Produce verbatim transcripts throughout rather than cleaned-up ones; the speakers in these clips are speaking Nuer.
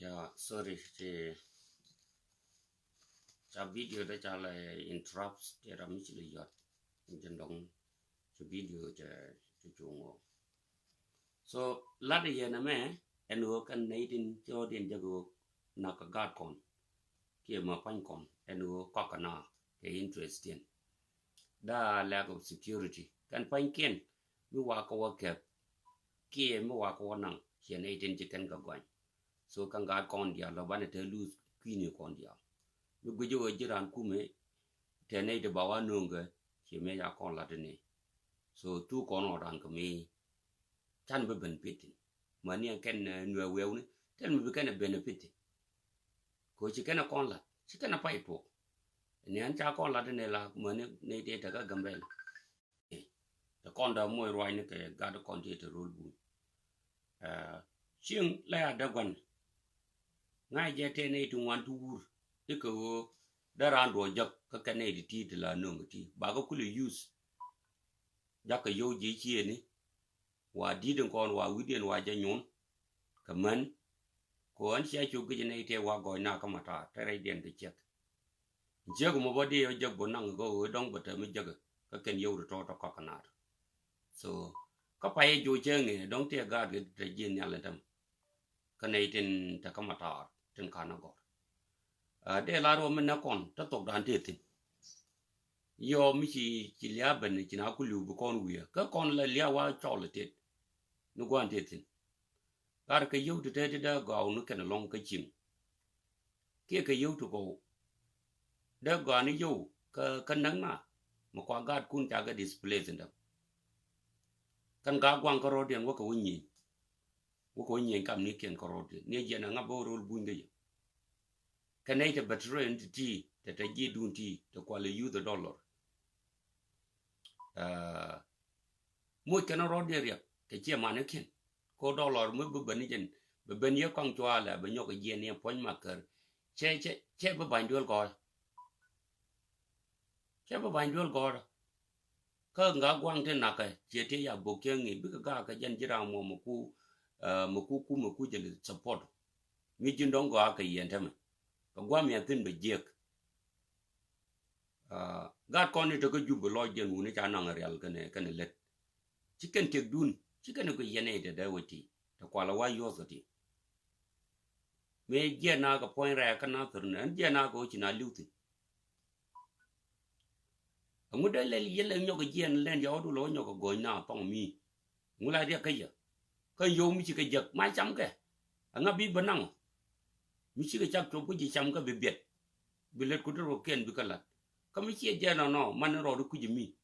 Ya, sorry, ti ca video dee ca lɛ interrupt, ti ram mi ci lɛ yɔt. Jɛ dɔŋ ci video cɛ ci cuŋ wä. So lat yɛn ɛmɛ ɛn ɣöö kɛn nɛy tin ci ɣöö diɛn jɛ ɣöö nak kɛ gaat kɔn kiɛ ma pa̱ny kɔn ɛn ɣöö kɔk kɛ na kɛ interest in. Da lack of security kɛn pa̱nykiɛn mi wa kɛ wä kɛp kiɛ mi wa kɛ wä naŋ ciɛ nɛy tin ci kɛn kɛ gɔny. So kɛn gaat kɔn diaal lɔ banɛ te luth kui̱ni kɔn diaal. Mi guic ɣöö ji̱ raan kumɛ tɛ nɛy ti ba wa nööŋkɛ ciɛ mëë ca kɔn lat ni. So thuk kɔn ɣɔn raan kɛ mi can bi ben pitin. Mäni ɛn kɛn nuɛ wewni tɛl mi bi kɛn ɛ ben pitin. Kɛ ɣöö ci kɛn ɛ kɔn lat ci kɛn ɛ pay tuɔk. Ni ɛn ca kɔn lat ni la mäni nɛy ti tekä Gambɛl. Te kɔn dee moc ruacni kɛ gat kɔn ti te rol buny. Cieŋ la ya dee gua̱n. Ŋa̱c jɛ tɛ nɛy ti ŋuan ti wur i̱ kɛ ɣöö dee raan duɔɔk jäk kä kɛ nɛy ti ti ti la nöŋ ti bakä kulɛ yuth. Jakä yio̱w ji̱ ciëëni wa di̱t in kɔn wa wi̱diɛn wa jɛ nyun. Kɛ män kɛ ɣän cia cuk gi̱c nɛy tëë wa gɔɔy na kä matar te rɛcdiɛn kɛ ciɛk. Jiäk mɔ bä di ɔ jiäk bä naŋ kä ɣöö dɔ̱ŋ bä te mi jäk kä kɛn yio̱w ri tɔɔt ɔ kɔk kɛ naat. So kä payɛ joc cɛ ŋee dɔ̱ŋ tiɛ gaat kɛ te ji̱ nhial in täm. Kä nɛy tin te kä matar tin kan a gɔr. Dee la ruɔ mi nɛ kɔn te thok dan te thin. Yɔ mi ci ci lia ben ci na ku liu bi kɔn wiɛ kä kɔn la lia wa cɔl tet. Ni guan te thin. Gat kɛ yio̱w ti te ti dee gɔw ni kɛn lɔŋ kä cim. Kiɛ kɛ yio̱w ti gɔw dee gɔani yio̱w kä näk na. Mi kua gaat kun ca kɛ displace in däm. Kɛn gaa guaŋ kä rɔɔdiɛn wä kɛ wä nyieny. Wä kɛ wä nyieny kam ni kiɛn kä rɔɔdiɛn ni jiɛn a ŋa bä rol buny kä yɛ. Kɛ nɛy te bɛ ti rɔy in ti ti te te ji̱ dun ti te kualɛ yuth ɛ dollar. Moc kɛn rɔɔdiɛn riɛk kɛ ciɛ manikiɛn. Ko dollar mi bi ben ni jɛn bɛ ben yɛ kɔŋ cualɛ bɛ nyɔk jiɛn ni puɔ̱ny makär. Cɛ cɛ cɛ bi ba̱ny duel gɔɔy. Cɛ bi ba̱ny duel gɔɔy. Kä ŋa guaŋ ti nakä ciɛ ti ya bok cɛ ŋi̱i̱c bikɛ gakä jɛn ji̱ ram mɔ mɛ ku mɛ ku ku mɛ ku jɛ li support. Mi ji̱n dɔ̱ŋ gɔaa kɛ yɛn tämɛ kɛ guam ya thi̱n bɛ jiɛk. Gat kɔn ni tekä jup bɛ lɔc jɛn wuni ca naŋ rial kɛnɛ kɛnɛ lät. Ci kɛn tiɛk dun ci kɛn kɛ yɛn ɛ tɛ dee wä ti tɛ kualɛ wa yuɔth kɛ ti. Mëë jiɛn na kɛ puɔ̱ny rɛɛ kä na thor ni ɛn jiɛn na kɛ wä ci na liw thi̱n. Ɛŋu dee lɛl yɛl ɛ nyɔk jiɛn lɛn yɔɔdu lɔ nyɔk gɔny na thɔŋ mi. Ŋu la riɛk kä yɛ kä yio̱w mi ci kɛ jek ma cam kɛ. Ɛŋa bi bä naŋ mi ci kɛ cak cop ku ji̱ cam kɛ bi biɛt. Bi lät ku ti rɔ kɛn bi kɛ lat kä mi ciɛ jɛn nɔ nɔ man rɔɔdu kui̱c mi.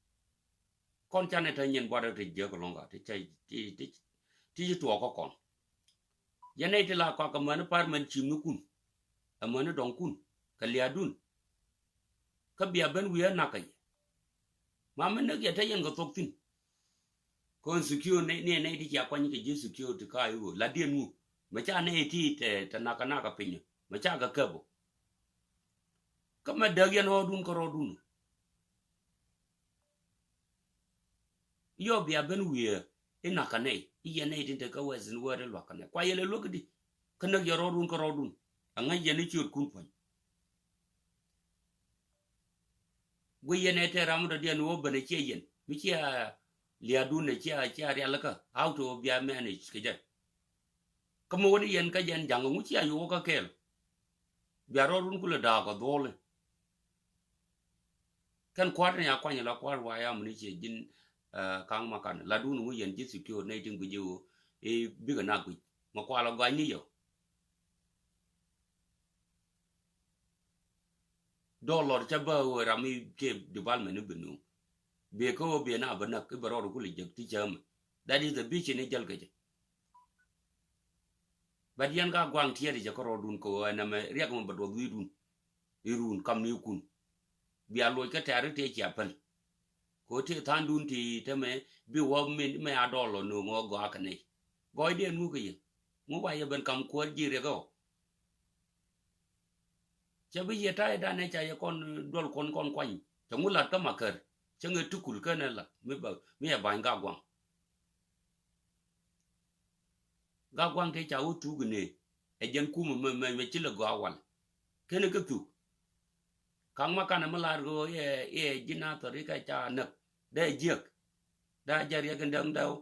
Kɔn canɛ te nyin buat te jiäk lɔŋ ka ti ci tuɔɔk kä kɔn. Yɛn nɛy ti la kɔak amäni par mɛn cimnikun amäni dɔŋkun kɛ lia̱a̱dun. Kä bia ben wi̱i̱ ɛ nakä yɛ ma mi näk yɛ te yɛn kɛ thok thi̱n. Kɔn secure ni ni nɛy ti cia kuany kɛ ji̱ secure ti ka iwö la diɛn ŋu mɛ ca nɛy ti te te nakä nakä piny mɛ ca kɛ käp ɔ. Kä mɛ däk yɛn ɣɔɔdun kä rɔɔdun. Yɔ bia ben wiee i̱ nakä nɛy i̱ yɛn nɛy tin te kä wɛthin wɛɛt i̱ luakä nɛy kua yɛl i̱ luäk i̱di. Kä näk yɛ rɔɔdun kä rɔɔdun aŋäc yɛn i̱ ciöötkun puɔ̱ny. Guic yɛn ɛ tɛɛr ram mi dɔ̱diɛn ni wä ben ɛ ciɛ yɛn mi ciɛ lia̱a̱dun ɛ ciɛ ciɛ rialikä how to bia manage kɛ jɛ. Kä mi wä ni yɛn kä yɛn ja̱ŋ ɛŋu ciɛ yo̱o̱kä kɛɛl. Bia rɔɔdun kulɛ da̱a̱k ɔ dhuɔ̱ɔ̱li. Kɛn kua̱r ni a kuany la kua̱r wa ya muni ciɛ ji̱n ka̱ŋ ma kan la dun ŋu yɛn ji̱ secure nɛy tin guic i̱ ɣöö i̱ bikɛ na guic ma kual a gɔany ni yɛ. Dollar cä bä ɣöö ram i̱ kiɛ development i̱ bi nuŋ. Bee kä ɣöö bee na bä näk i̱ bɛ rɔɔd kulɛ jek ti cäämɛ. That is the vision i̱ jäl kɛ jɛ. But yɛn ka gua̱a̱ŋ tiɛɛt i̱ jɛ kä rɔɔdun kɛ ɣöö ɛn ɛmɛ riɛk ɛmɛ bɛ duɔth wi̱i̱dun. I̱ run kam ni kun bia loc kä tɛ̈ri tëë cia päl. Kɛ ɣöö tëë tha̱a̱ŋdun ti te mɛ bi wä min mɛ a dɔɔl lɔ no̱o̱ŋ ɣä gɔaa kɛ nɛy. Gɔɔydiɛn ŋuk kɛ yɛ ŋuk a yɛ ben kam kuäär ji̱ riɛk ɛ ɣɔw. Cɛ bi yɛ ta̱yɛ danɛ ca yɛ kɔn duɔl kɔn kɔn kuany cɛ ŋu lat kä makär. Cä ŋɛ tukul känɛ lat mi bä mi yɛ ba̱ny gak gua̱ŋ. Gak gua̱ŋ tëë ca wä thuk inëë. Ɛ jɛn kumɛ mɛ, mɛ, mɛ ci lɛ gɔaa wal. Kɛn kä thuk. Ka̱ŋ ma kanɛ mi lar kɛ ɣöö iɛ, iɛ ji̱ Nathir i̱ kɛ ca näk. Dee jiäk. Dee jɛ riɛk in däŋ dee.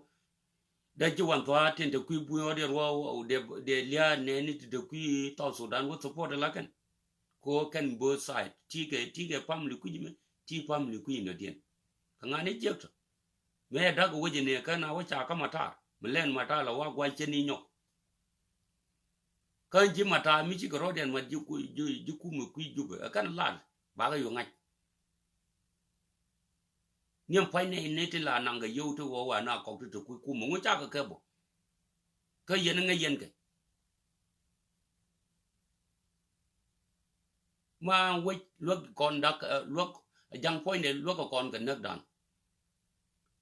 Dee ji̱ wan thua̱a̱ tin te kui̱ buny ɣɔ̱t iɛ ruɔ̱ɔ̱ dee, dee lia̱a̱ nɛɛni ti te kui̱ South Sudan wä support la kɛn. Ko kɛn both side. Ti kɛ, ti kɛ family kui̱ mi, ti family kui̱ in dɔ̱diɛn. Kɛ ŋa̱n i̱ jiäk tɔ. Mëë ɛ da̱k ɛ wec ɛ nɛɛ kä na wä ca kä matar. Mi lɛn matar la wa gua̱c cɛ ni nyɔk. Kä ji̱ matar mi cikɛ rɔ̱diɛn mat ji̱ ku-, ji̱, ji̱ kumɛ kui̱ Jubɛ. Ɛ kɛn lal. Bakɛ yo̱ ŋa̱c. Niɛm pua̱ny nɛy ni ti la naŋ kɛ yio̱w ti ɣɔw wa na kɔk ti te kui̱ kumɛ. Ŋu cakɛ kɛ bɔ. Kä yɛn ŋäc yɛn kɛ. Ma wec luäk kɔn dak, eh, luäk ja̱ŋ puɔ̱nydɛ luäk kɛ kɔn kɛ näk dan.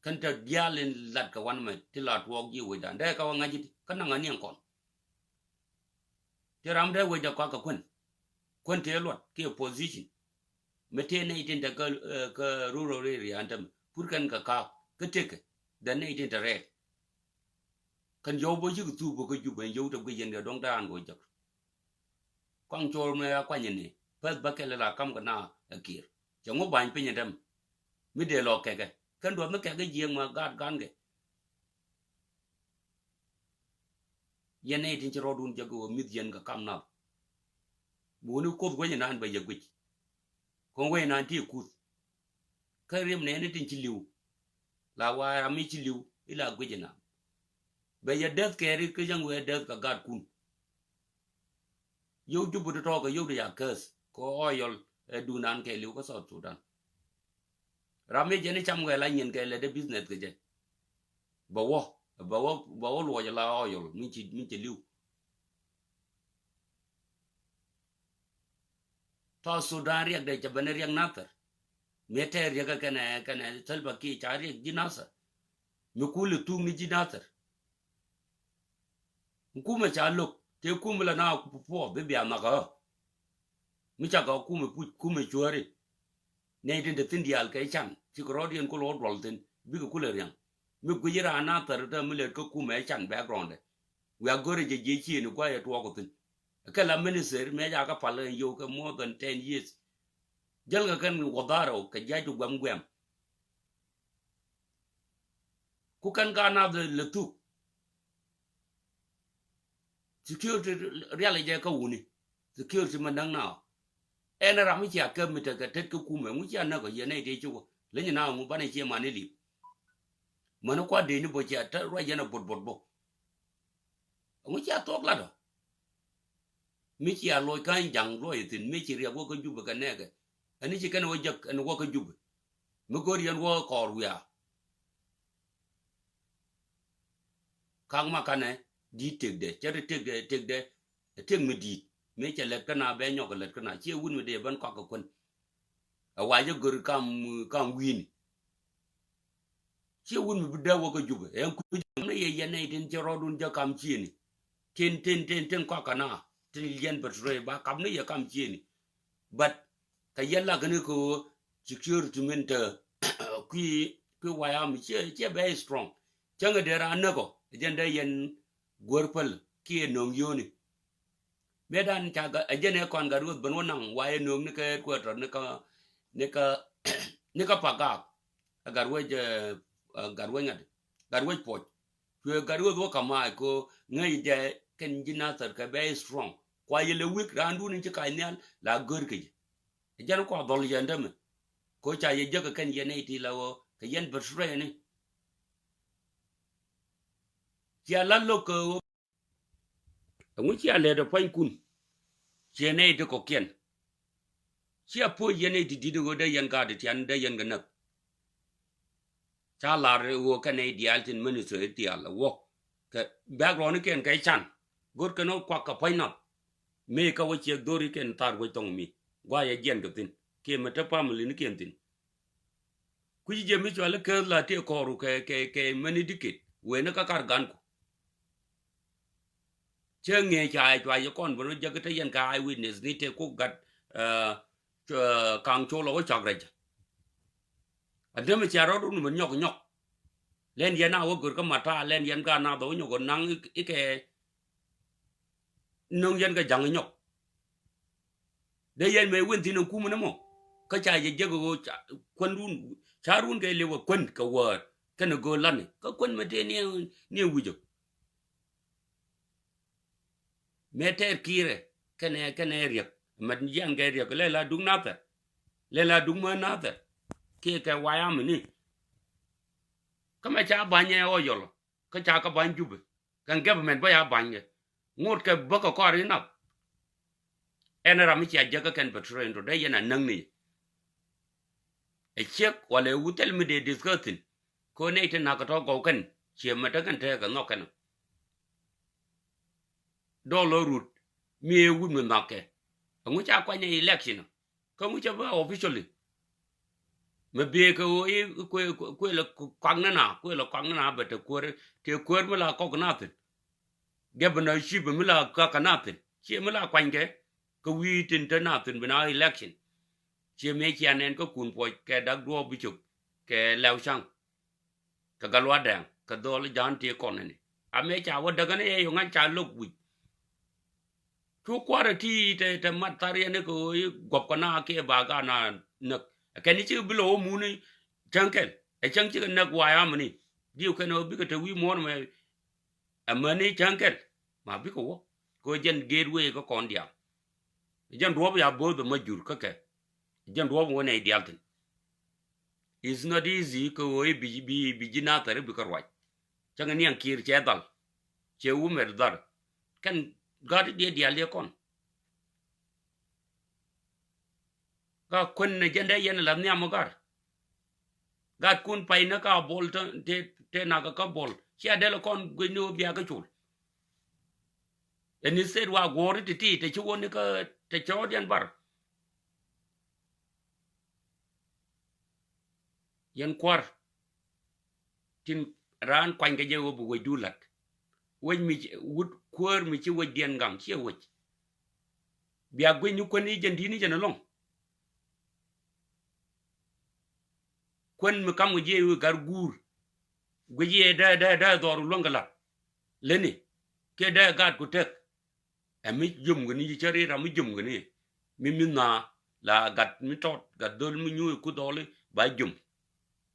Kɛn te diaal in lat kɛ wan mɛ ti la tuɔɔk ji̱ wecdan. Dee kɛ wä ŋa̱c i̱di kä naŋ aniɛŋ kɔn. Ti ram dee wecdɛ kɔak kɛ kuän. Kuän tëë luɔt kiɛ position. Mi tëë nɛy tin te kä, eh, kä rural area an tämɛ. Pur kɛn kɛ kaak kä tekɛ. Dee nɛy tin te rɛɛk. Kɛn yio̱w bä yik thuk bä kä Jubɛ, yio̱w te guic yɛn kɛ dɔ̱ŋ te raan kɛ wä jek. Kɔaŋ cɔɔr mɛ a kuany ni päth bä kɛl la kam kɛ na ɛ Kiir. Cɛ ŋu ba̱ny piny ɛ däm. Mi dee lɔ kɛkɛ kɛn duɔth mi kɛkɛ jiɛk ma gaat gankɛ. Yɛn nɛy tin ci rɔɔdun jek kɛ wä mi̱th yɛn kɛ kam nath. Buni kuoth weny nan bɛ yɛ guic. Kɔn weny nan ti kuth. Kä riɛm nɛɛni tin ci li̱w. La wa̱a̱ ram mi ci li̱w ila guic ina. Bɛ yɛ däth kɛɛri kä jäŋ wee däth kɛ gatkun. Yio̱w Jubɛ ti tɔɔk kɛ yio̱w ti ya käth kɛ oil ɛ dunan kɛ li̱w kä South Sudan. Ram mi jɛn i̱ cam kɛ la nyin kɛ lɛ dee business kɛ jɛ. Bɛ wä, bɛ wä, bɛ wä luɔc la oil mi ci, mi ci li̱w. Tɔ Sudan riɛk dee cɛ ben riɛk Nathir. Mi tɛ riɛk kɛnɛ, kɛnɛ Salva Kiir ca riɛk ji̱ Nathir. Mi kul i̱ thuk ni ji̱ Nathir. Kumɛ ca lo̱k tëë kumɛ la na puɔth bi bia nhɔkä. Mi ca kɛ kumɛ puc kumɛ cuääri. Nɛy tin te thi̱n diaal kɛ can cikɛ rɔɔdiɛn kul ɣɔw duɔl thi̱n bikɛ kulɛ ria̱ŋ. Mi guic raan Nathir te mi lɛt kä kumɛ can background dɛ. Wiak go̱rɛ jɛ jiɛ ciëëni guayɛ tuɔɔk thi̱n. Kɛ la minister mëë ca kɛ pal kɛ yio̱w kɛ more than ten years. Jäl kɛ kɛn wä dharɛ kɛ jiac ti guɛm guɛm. Ku kɛn ka nath lɛ thuk. Security rial jɛ kä wuni. Security mɛ näŋ na. Ɛn ram mi cia kɛ mi tekɛ tet kä kumɛ ŋu cia näk ɔ yɛn nɛy tëë cuk ɔ leny na ŋu banɛ cie mani lip. Mani kua dee ni bɔ cia te ruac yɛn a bot bot bɔ. Ŋu cia thuɔk lat ɔ. Mi cia luɔc ka̱ny ja̱ŋ luɔc thi̱n mi ci riɛk wä kä Jubɛ kɛ nɛɛkɛ. Ɛn ni ci kɛn wä jek ɛn wä kä Jubɛ. Mi go̱o̱r yɛn wä kɔɔr wiaa. Ka̱k ma kanɛ di̱i̱t tëkdɛ cɛ ri tëkdɛ tëkdɛ. Tëk mi di̱i̱t mi cɛ lɛt kä na bɛ nyɔk kɛ lɛt kä na ciɛ wut mi dee ben kɔak kɛ kuän. Ɛ wa jɛ go̱r kam kam wi̱i̱ni. Ciɛ wut mi bi dee wä kä Jubɛ ɛn kui̱ jɛ kam ni yɛ yɛn nɛy tin cɛ rɔɔdun jɛ kam ciëni. Tin tin tin tin kɔak kɛ na tin liɛn bɛ turee ba kam ni yɛ kam ciëni. But kɛ yɛn lak ni kɛ ɣöö security min te kui̱ kui̱ wayam ciɛ ciɛ very strong. Cäŋɛ dee raan näk ɔ jɛn dee yɛn guäär päl kiɛ nöŋ yio̱o̱ni. Mëë dan ca ɛ jɛn ɛ kɔn gat ruɔth ben wä naŋ wa yɛ nööŋ ni kä headquarter ni kä ni kä ni kä Pagak. Ɛ gat wec ɛ gat wec ŋa̱t gat wec puɔc. Cuɛ gat ruɔth wä kä mac ko ŋäc jɛ kɛn ji̱ Nathir kɛ bɛ strong kua yɛ lɛ weak raan dun in ci kac nhial la gör kɛ jɛ. Ɛ jɛn kua dhɔl yɛn dämɛ ko ca yɛ jäk kɛ kɛn yɛn nɛy ti la wä kɛ yɛn bɛ trɛni. Cia la lo̱k kɛ ɣöö Ɛŋu cia lɛt ɛ pua̱nykun? Ciɛ nɛy ti kɔ̱kiɛn. Cia puɔ̱c yɛn nɛy ti di̱t ɣöö dee yɛn gaat ti tian dee yɛn kɛ näk. Ca lar ɣöö kɛ nɛy diaal tin ministry diaal ɛ wä kɛ background kiɛn kɛ can. Go̱r kɛn ɣöö kuak kɛ pua̱ny nath. Mëë kä wä ciɛ dho̱ri kɛn thar wec thɔŋ mi guayɛ jiɛn kɛ thi̱n kiɛ mɛ te family ni kiɛn thi̱n. Kui̱ci jɛ mi cuali keth la tëë kɔɔru kɛ kɛ kɛ mɛni dikit wen ni kä kar ganku. Cä ŋee ca cua yɛ kɔn bä ni jäk te yɛn kɛ eye witness ni tëë kuk gat. Kaŋ col ɔ wä cɔk rɛc. A dämɛ cia rɔɔd wun mɛ nyɔk nyɔk. Lɛn yɛn a wä gör kä mata lɛn yɛn ka nath ɔ wä nyɔk ɔ naŋ ikɛ. nöŋ yɛn kɛ ja̱ŋ nyɔk. Dee yɛn mëë wen thi̱n ɛ kumä ni mɔ. Kä ca jɛ jek ɣöö ca kuän run, ca run kɛ liw ɛ kuän kɛ wäär kɛnɛ gööl lani. Kä kuän mɛ tëë ni, ni wi̱cä. Mëë tɛɛr ki̱i̱rɛ kɛnɛ, kɛnɛ riɛk. Mɛ jian kɛ riɛk lɛ la duŋ nathɛr. Lɛ la duŋ mä nathɛr. Kiɛ kɛ wayam ni. Kä mɛ ca ba̱ny ɛ ɣɔyɔl. Kä ca kä ba̱ny Jubɛ. Kɛn government bä ya ba̱ny kɛ. Ŋot kɛ bä kɛ kɔar inap. Ɛn ram mi cia jek kä kɛn bɛ train rɔ dee yɛn a näk ni. Ɛ ciek walɛ wu thil mi dee discuss thi̱n. Ko nɛy ti nak kɛ tɔ gɔw kɛn. Ciɛ mɛ te kɛn te kɛ nhɔk kɛn. Dɔl ɔ rut mi ɛ wut mi nhɔk kɛ. Ɛŋu ca kuany ɛ election ɔ. Kä ŋu cɛ bä officially. Mɛ bee kɛ ɣöö i̱ kuëë, kuëë lɛ kɔak ni na, kuëë lɛ kɔak ni na bɛ te kuäär, te kuäär mi la kɔk na thi̱n. Gɛp na cip mi la kɔak na thi̱n. Ciɛ mi la kuany kɛ, kɛ wi̱i̱ tin te na thi̱n bi na election. Ciɛ mëë cia nɛn kä kun puɔc kɛ dak duɔɔp bi cök kɛ lɛw ca̱ŋ. Kɛ gal wa dɛŋ kɛ dhɔl ja̱a̱n ti kɔn ni. A mëë ca wä däk ni ɛ yɔŋ an ca lo̱k wi̱c. Cu kuarɛ ti te, te mat thar yɛn ni kɛ ɣöö i̱ guɔ̱p kɛ na kiɛ ba ga na näk. Ɛ kɛn i̱ cikɛ bi lɔ wä muni cäŋ kɛl. Ɛ cäŋ cikɛ näk wa yam ni. Diw kɛn ɣöö bikɛ te wi̱i̱ muɔ̱ɔ̱n mɛ. Ɛ mäni cäŋ kɛl. Ma bikɛ wä. Kɛ ɣöö jɛn gateway kä kɔn diaal. Jɛn duɔ̱ɔ̱p ya bo̱o̱th ɛ ma jur kä kɛ. Jɛn duɔ̱ɔ̱p wä nɛy diaal thi̱n. It's not easy kɛ ɣöö i̱ bi, bi, bi ji̱ nathɛr i̱ bi kä ruac. Cäŋ ni aŋ ki̱i̱r cɛ dhal. Cɛ wumɛr dhal. Kɛn gaat i̱ diɛ diaal diɛ kɔn. Ka kuän ni jɛn dee yɛn la nhiam ɔ gar. Gaat kun pay ni ka bol te, te, te nak kä bol. Cia del kɔn guic ni wä bia kä col. Ɛn i̱ state wa guɔ̱ɔ̱r i̱ ti ti te ci wä ni kä te cɔɔd yɛn bar. Yɛn kua̱r tin raan kuany kɛ jɛ wä bi wecdu la̱t. Wec mi ci, wut kuäär mi ci wecdiɛn gaŋ ciɛ wec. Bia guic ni kuän ni jɛn di̱t ni jɛn ɛlɔ̱ŋ. Kuän mi kam kɛ jiɛ wi̱i̱ gar guur. Guic yɛ dee, dee, dee dhɔr luäŋ kɛ la̱t. Leni kiɛ dee gaat ku tek. Ɛ mi jiom kɛ ni ci cä ri ram mi jiom kɛ ni. Mi mi na la gat mi tɔt gat dhol mi nyuuc ku dhɔli ba jiom.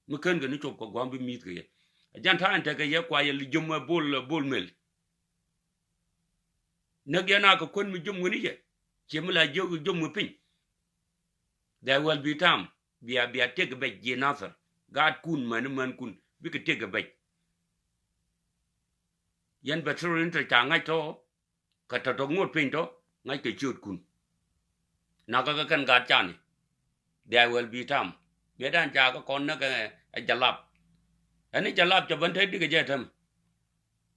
Mi kän kɛ ni cop kɛ gua̱a̱m bi mi̱i̱th kɛ yɛ. Ɛ jan ta̱a̱ in tekɛ yɛ kua yɛ li jiom ɛ bol, ɛ bol mel. Näk yɛn a kɛ kuän mi jiom kɛ ni yɛ. Ciɛ mi la jiök jiom kɛ piny. There will be time. Bia, bia tiek kɛ bɛc jiɛ nathɛr. Gaat kun män, män kun. Bikɛ tiek kɛ bɛc. Yɛn bɛ thor in tɔ ca ŋa̱c tɔ. Kä tɔ̱tɔ̱ ŋot piny tɔ̱ ŋa̱ckɛ ciöötkun. Nakä kɛ kɛn gaat cani. There will be time. Mëë dan ca kä kɔn näk ɛ jalap. Ɛn i̱ jalap cɛ ben te dikɛ jɛ tɛm.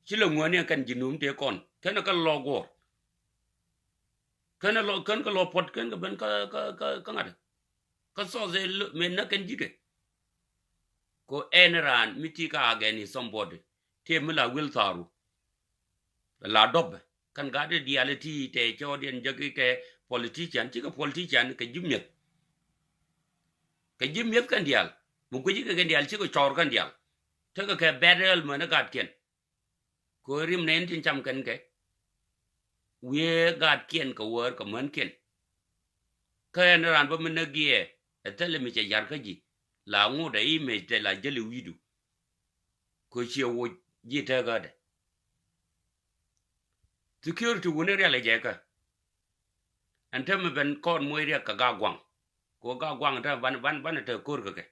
Ci lɛ ŋuäni ɛ kɛn ji̱ num tëë kɔn kɛn ɛ kɛ lɔ guɔ̱ɔ̱r. Kɛn ɛ lɔ, kɛn kɛ lɔ puɔt kɛn kɛ ben kä, kä, kä, kä ŋa̱t. Kä thɔth ɛ mëë näk kɛn ji̱kɛ. Ko ɛn raan mi ti kä against somebody. Tëë mi la wil tharu. La dɔpɛ. Kɛn gat di diaal iti tɛ cɔɔdiɛn jek ikɛ politician, cikɛ politician kɛ ji̱ mi̱eth. Kɛ ji̱ mi̱eth kɛn diaal mi guic ikɛ kɛn diaal cikɛ cɔɔr kɛn diaal. Tekɛ kɛ bɛt rɛl män i̱ gatkiɛn. Kɛ ɣöö rim nɛn tin cam kɛn kɛ wiee gatkiɛn kɛ wäär kɛ mänkiɛn. Kä ɛn raan bä mi näk giɛ ɛ thilɛ mi cɛ ya̱r kä ji̱ la ŋot ɛ imec tɛ la jäli wi̱i̱du. Kɛ ciɛ woc ji̱ tɛkädɛ. Security wuni rial ɛ jɛ kä. Ɛn te mi ben kɔn moc riɛk kɛ gak guaŋ. Kɛ ɣöö gak guaŋ te ban, ban, ban te ko̱r kɛ kɛ.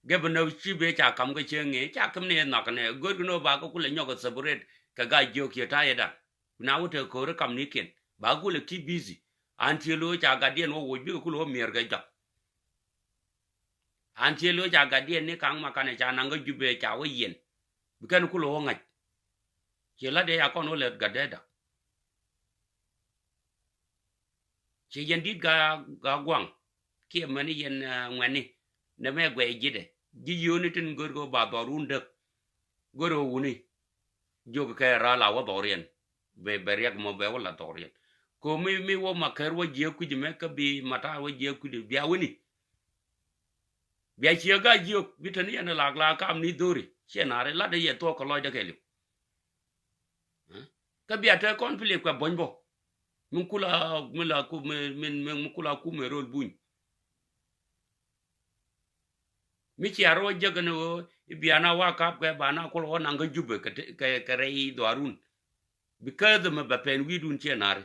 Gɛ bi nä ci bee ca kam kɛ cieŋ ŋee ca käm ni ɛ nhɔk kɛ nɛ go̱o̱r kɛ ni ɣöö ba kɛ kulɛ nyɔk kɛ separate kɛ gak jiök ciɛ ta̱a̱ yɛ da̱ŋ. Bi na wä te ko̱r ɛ kam ni kiɛn ba kulɛ keep busy. An ciɛ lo̱o̱ ca gatdiɛn wä woc bikɛ kulɛ wä miɛr kɛ jɔak. An ciɛ lo̱c ca gatdiɛn ni ka̱ŋ ma kanɛ ca naŋ kä Jubɛ ca wä yiɛn. Bi kɛn kulɛ wä ŋa̱c. Ciɛ la̱t dee ca kɔn wä lät gatdɛ da̱k. Ciɛ yɛn di̱t ga, ga gua̱ŋ. Kiɛ mäni yɛn, ah, ŋuɛ̈tni. Nɛmɛ guɛc ji̱tɛ. Ji̱ yio̱o̱ni tin gör kɛ ba dhɔr wun däk. Gör wä wuni. Jiök kɛ ral a wä dhɔriɛn. Bɛ, bɛ riɛk mɔ bɛ wä la dhɔriɛn. Ko mi, mi wä ma kär wä jiɛ kui̱c mɛ kä bi ma ta̱a̱ wä jiɛ kui̱c bia wini. Bia ciɛ ga jiök bi teni yɛn lak la kam ni dhori. Ciɛ nari lat yɛ thuɔk kɛ lɔcdɛ kɛ liw. Ɛ? Kä bia te conflict kɛ buɔ̱ny bɔ. Min kula, min la ku, min, min, min, min kula kumɛ rol buny. Mi cia rɔ jek ni ɣöö i̱ bia na wa kap kɛ ba na kul ɣɔn naŋ kä Jubɛ kɛ, kɛ, kɛ rɛy dhuarun. Bi käth mɛ bɛ pɛn wi̱i̱dun ciɛ nari.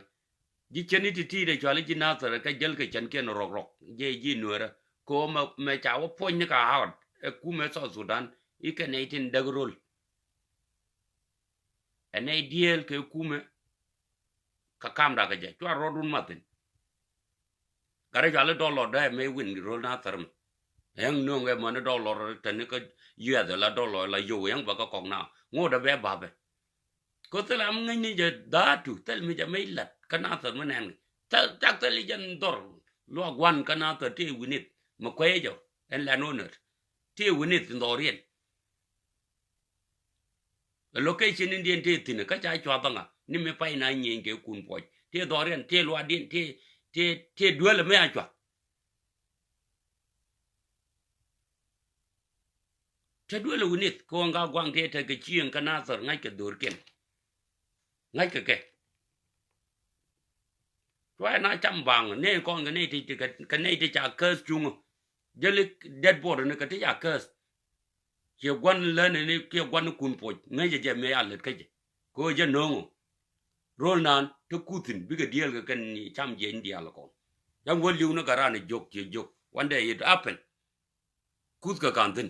Ji̱ cɛn i̱ ti ti̱i̱t ɛ cuali ji̱ Nathɛr kɛ jäl kɛ cɛn kiɛn rɔk rɔk jɛ ji̱ Nuɛrä. Kɛ ɣöö mɛ, mɛ ca wä puɔ̱ny ni ka Howard ɛ kumɛ South Sudan i̱ kɛ nɛy tin däk rol. Ɛ nɛy dieel kɛ kumɛ. Kä kamda kä jɛ cua rɔɔdun mathin. Gat rɛ cɔal i̱ dɔlɔr dee mëë win rol Nathɛr mɛ. Ɛŋ nööŋ ɛmɔ ni dɔlɔr tɛn ni kä yuɛth la dɔlɔr la yow ɛŋ bä kä kɔk na ŋot ɛ bɛ bapɛ. Kä thil am ŋäcni jɛ dhaatu thil mi jɛ mëc lat kä Nathɛr mi nɛn kɛ thil cak thil i̱ jɛn dhɔr. Luak gua̱n kä Nathɛr tëë winith mɛ kuɛy jɔ ɛn lɛn onät tëë winith in dhɔriɛn. Ɛ location in diɛn tëë thi̱n kä ca cuath bäŋa ni mi pay na nyieny kɛ kun puɔc tëë dhɔriɛn tëë luaatdiɛn tëë, tëë, tëë duel ɛmɛ a cuath. Te duel ɛ winith kɛ ɣöö ŋa guaŋ tëë tekɛ cieŋ kä Nathɛr ŋa̱ckɛ dho̱rkiɛn. Ŋa̱ckɛ kɛ cuay na cam baŋ nɛy kɔn kɛ nɛy ti, ti kɛ, kɛ nɛy ti ca käth cuŋä. Jäli dead body ni kɛ ti ca käth. Ciɛ gua̱n län ni kiɛ gua̱n ni kun puɔc ŋäcɛ jɛ mëë a lät kä jɛ. Kɛ ɣöö jɛ nööŋɔ. Rol naan te kuthin bikɛ diɛɛl kɛ kɛn cam jiɛc ni diaal kɔn. Cam wä li̱w ni gat ran i̱ jiök ciɛ jiök. One day it happen. Kuth kɛ ka̱n thi̱n.